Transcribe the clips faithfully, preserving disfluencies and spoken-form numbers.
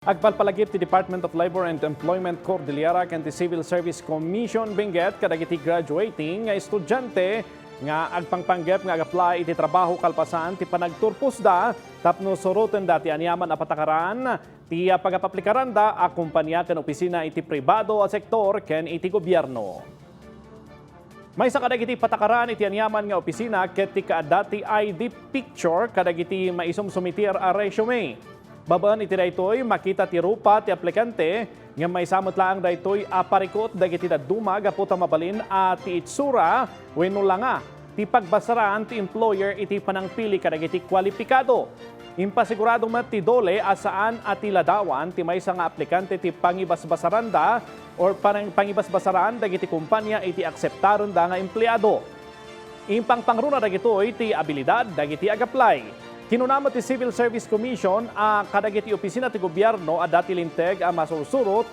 Agpalpalagip ti Department of Labor and Employment Cordillera ken ti Civil Service Commission Benguet kadagiti graduating nga estudiante nga agpangpanggep nga ag-apply iti trabaho kalpasan ti panagturposda tapno surotenda ti aniaman a patakaran ti pagapaplikaranda a kompania ken opisina iti pribado a sektor ken iti gobierno. Maysa kadagiti patakaran iti aniaman nga opisina ket ti kaadda ti I D picture kadagiti maisumsumitir a resume. Babaen iti daytoy, makita ti rupa ti aplikante, ngem maysa met laeng daytoy a parikut dagiti dadduma gapu ta mabalin a ti itsura wenno langa ti pagbasaran ti employer iti panangpili kadagiti kwalipikado. Impasigurado met ti DOLE a saan a ti ladawan ti maysa nga aplikante ti pangibasbasaranda or panang-, pangibasbasaran dagiti kompania iti akseptarenda nga empleado. Impangpangruna dagitoy ti abilidad dagiti ag-apply. Kinuna met ti Civil Service Commission a kadagiti opisina ti gobierno adda ti linteg a masursurot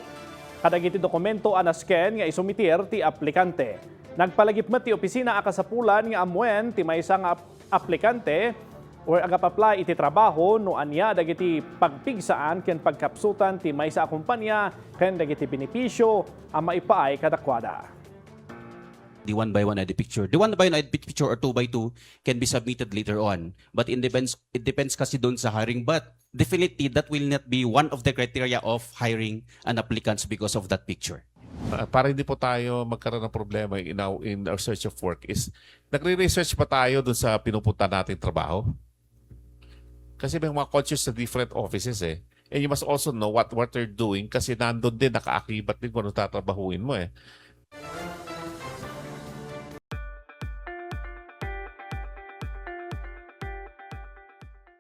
kadagiti dokumento a nasken nga isumitir ti aplikante. Nagpalagip met ti opisina a kasapulan nga ammuen ti maysa nga ap-, aplikante or agap-apply iti trabaho no ania dagiti pagpigsaan ken pagkapsutan ti maysa a kompania ken dagiti benepisio a maipaay kadakuada. The one by one I D picture. The one by one I D picture or two by two can be submitted later on. But it depends, it depends kasi doon sa hiring. But definitely, that will not be one of the criteria of hiring an applicants because of that picture. Ah, para hindi po tayo magkaroon ng problema in our, in our search of work is nagre-research ba tayo dun sa pinupunta nating trabaho? Kasi may mga cultures sa different offices eh. And you must also know what what they're doing kasi nandun din, nakaakibat din kung ano tatrabahuin mo eh.